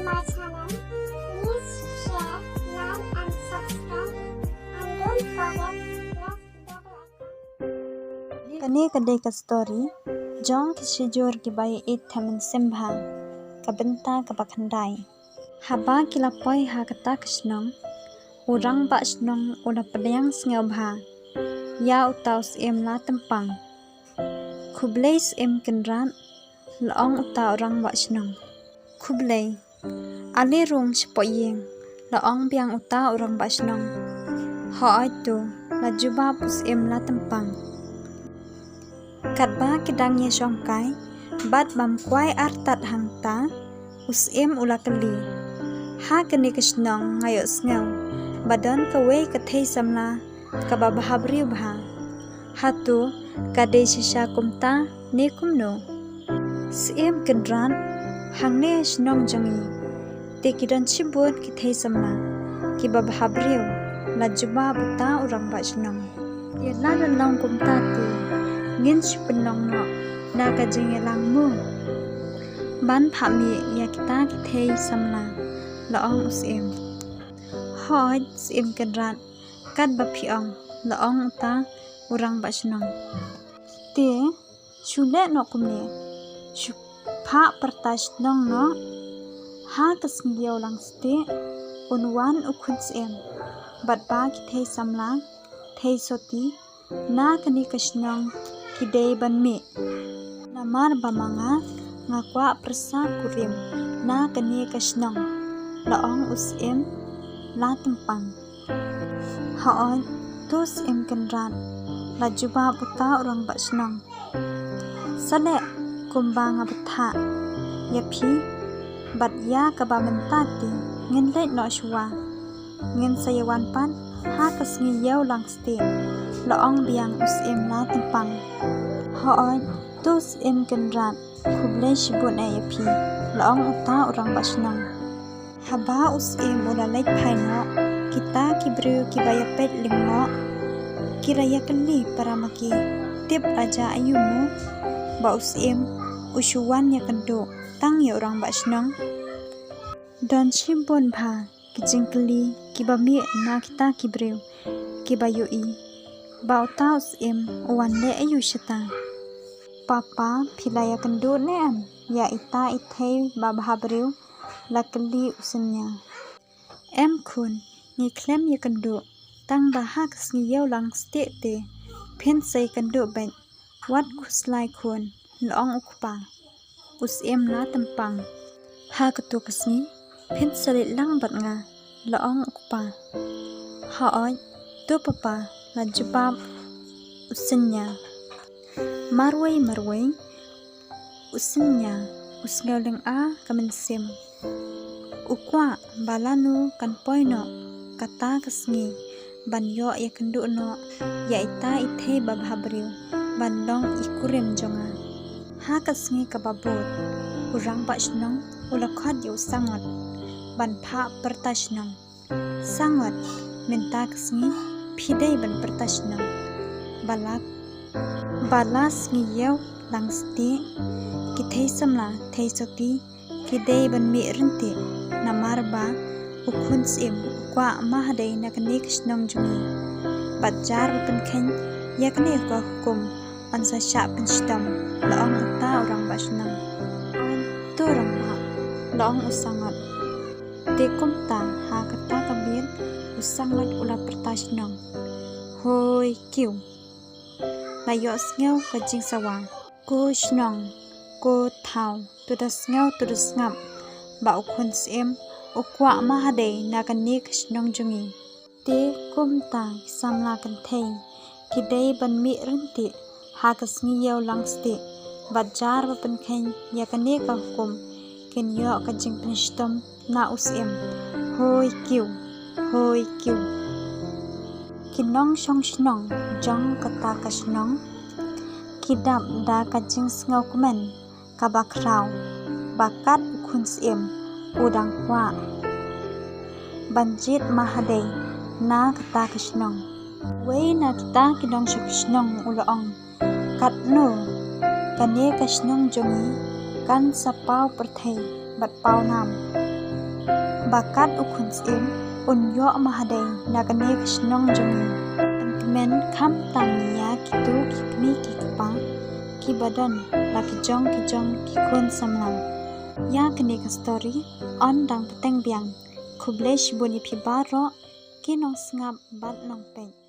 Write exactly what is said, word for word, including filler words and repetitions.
my channel, please share, like and subscribe, and don't forget to press the bell icon. Kane ka dei ka story jong ki shijur kiba ïeit ha mynsiem bha. Ka bynta kaba khyndai. Haba ki la poi ha kata ka shnong, u rangbah shnong u la pdiang sngewbha ïa uta u syiem la tympang. Khublei syiem Kynrad, la ong uta u rangbah shnong. Khublei. Ale rung shapoh ïing, la ong biang uta u rangbah shnong. Hooid to, la jubab u syiem la tympang. Katba ki dang ïashongkai bad bam kwai artat hangta, u syiem u la kylli. Ha kane ka shnong nga ïohsngew ba don kawei ka thei samla kaba bhabriew bha. Hato ka dei shisha kumta ne kumno? Syiem Kynrad, hangne shnong jong ngi te ki don shibun ki thei samla kiba bhabriew, la jubab uta u rangbah shnong. Te lada long kumta te ngin shu pynlong noh na ka jingïalang mo ban phah mih ïa kita ki thei samla, la ong u syiem. Hooid syiem Kynrad, katba phi ong, la ong uta u rangbah shnong. Te shu leh noh kumne, shu phah pyrta shnong noh. Ha ka sngi ïew lang stieh un wan u khun syiem bad ba ki thei samla, thei soti na kane ka shnong ki dei ban mih. Namar ba ma nga nga kwah pyrsa kurim na kane ka shnong, la ong u syiem la tympang. Hooid to syiem Kynrad, la jubab uta u rangbah shnong. Sa leh kumba nga bthah ïa phi bad ïa kaba mynta te ngin leit noh shuwa. Ngin sa ïawan pat ha ka sngi ïew lang stieh, la ong biang u syiem la tympang. Hooid to syiem Kynrad, khublei shibun eh ïa phi, la ong uta u rangbah shnong. Haba u syiem u la leit phai noh, kita ki briew kiba ïa peit lyngngoh ki la ïa kylli para ma ki, tip la jia aïu mo ba u syiem u shu wan ïakynduh tang ïa u rangbah shnong? Don shibun bha ki jingkylli kiba mih na kita ki briew kiba ïohi ba uta u syiem u wan leh aïu shata. Papa, phi la ïakynduh ne em ïa ita i thei ba bhabriew? La kylli u Synnia. Em khun, ngi khlem ïakynduh, tang ba ha ka sngi ïew lang stieh te phin sa ïakynduh beit. Wat khuslai khun, la ong u kpa. U syiem la tympang. Ha kato ka sngi phin sa leit lang bad nga, la ong u kpa. Hooid to papa, la jubab u Synnia. Marwei marwei u Synnia u sngew lynga ka mynsiem. U kwah ba lano kan poi noh kata ka sngi ban ïoh ïakynduh noh ïa ita i thei ba bhabriew ban long i kurim jong nga. Ha ka sngi kaba bud u rangbah shnong u la khot ïa u Sangot ban phah pyrta shnong. Sangot, mynta ka sngi phi dei ban pyrta shnong. Ba la, ba la sngi ïew lang stieh, ki thei samla thei soti ki dei ban mih ryntih, namar ba u khun syiem u kwah mahadei na kane ka shnong jong ngi. Bad jar ba pynkheiñ ïa kane ka hukum yn sa shah pynshitom, la ong uta u rangbah shnong. To rangbah, la ong u Sangot. Te kumta ha kata ka miet u Sangot u la pyrta shnong. Hoi kiew, la ïohsngew ka jingsawa. Ko shnong, ko thaw, to da sngew to da sngap ba u khun syiem u kwah mahadei na kane ka shnong jong ngi. Te kumta ki samla kynthei ki dei ban mih ryntih ha ka sngi ïew lang stieh, bad jar ba pynkheiñ ïa kane ka hukum kin ïoh ka jingpynshitom na u syiem. Hoi kiew, hoi kiew. Ki nongshong shnong jong kata ka shnong ki dap da ka jingsngewkmen kaba khraw ba kat u khun syiem u dang kwah ban jied mahadei na kata ka shnong. Wei na kita ki nongshong shnong u la ong, katno kane ka shnong jong ngi kan sa paw pyrthei bad paw nam. ba kat u khun syiem un ïoh mahadei na kane ka shnong jong ngi. Pynkmen kham tang ïa kito ki kmie ki kpa kiba don la ki jong ki jong ki khun samla. Ïa kane ka story yn dang bteng biang. Khublei shibun ïa phi baroh ki nongsngap bad nongpeit.